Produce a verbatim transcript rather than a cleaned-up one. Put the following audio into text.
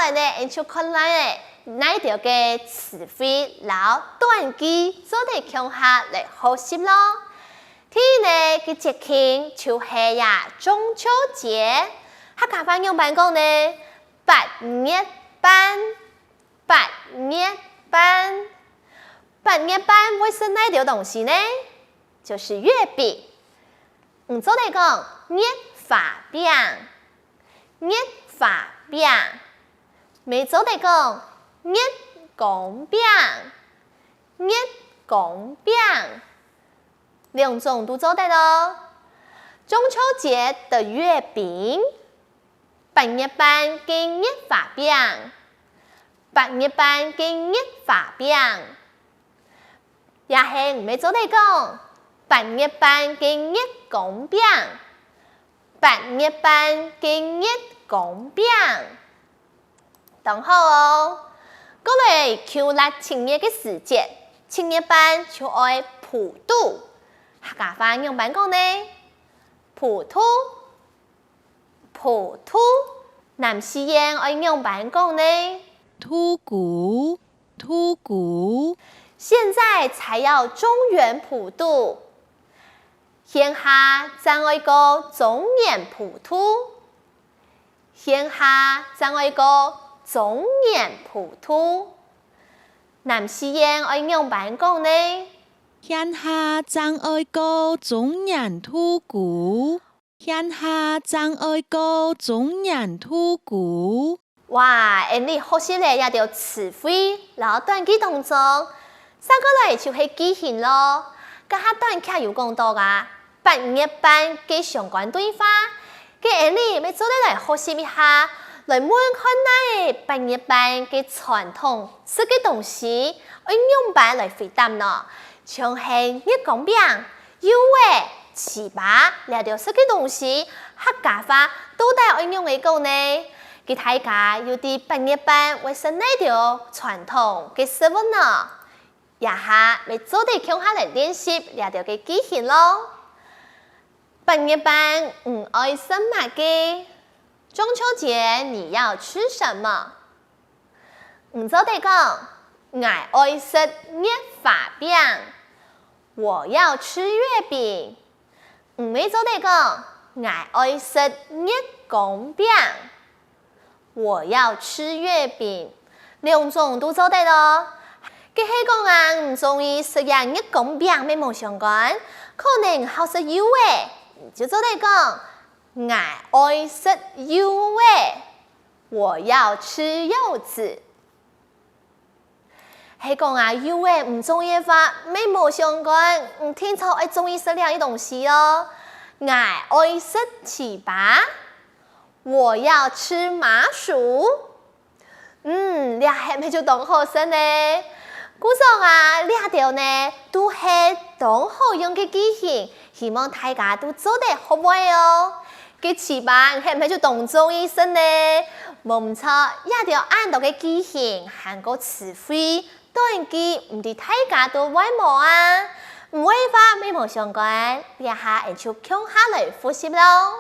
下呢，𠊎就看來欸，哪兜个詞彙摎短句做得共下來學習囉。第一呢，个節慶就係呀中秋節，客家話仰般講呢？八月半，八月半，八月半會食哪兜東西呢？就是月餅。你做得講月花餅，月花餅，乜做得講月光餅，月光餅，兩種都做得哦。中秋節的月餅，八月半个月花餅，八月半个月花餅。 也係你乜做得講，八月半个月光餅，八月半个月光餅。當好哦！過來就落七月个時節，七月半就愛普渡，客家話仰般講呢？普渡，普渡，南四縣愛仰般講呢？渡孤， 渡孤。現在才要中元普渡，現下正愛過中元普渡，現下正愛過中元普渡。南四縣愛仰般講呢？現下正愛過中元渡孤。 現下正愛過中元渡孤。哇，𠊎俚學習了這兜詞彙摎短句當中，接下來就係句型囉。頭下短劇有講著啊，八月半个相關對話，該𠊎俚乜做得來學習一下，來問看哪八月半个傳統食个東西，愛仰般來回答呢？像係月光餅、 柚仔、粢粑這兜食个東西，客家話到底愛仰仔講呢？該大家有知八月半會食哪兜傳統个食物呢？這下乜做得共下來練習這兜个句型囉。八月半你愛食麼个？中秋節你要吃什麼？ 你做得講：「𠊎愛食月花餅，我要吃月餅。」你乜做得講：「𠊎愛食月光餅，我要吃月餅。」兩種都做得哦。該係講啊，你中意食這月光餅乜無相干，可能好食柚仔，你就做得講：「𠊎愛食柚仔，我要吃柚子。」 係講啊，柚仔毋中意个話，乜無相干，你定著愛中意食這兜東西哦。𠊎愛食粢粑，我要吃麻薯。嗯，這下乜就當好食呢。故所啊，這兜呢，都係當好用个句型， 希望大家都做得學會哦。該粢粑你係毋係就當中意食呢？無毋著，這兜恁多个句型還過詞彙、短句，毋知大家都會無啊？毋會个話乜無相干，這下𠊎就共下來複習囉。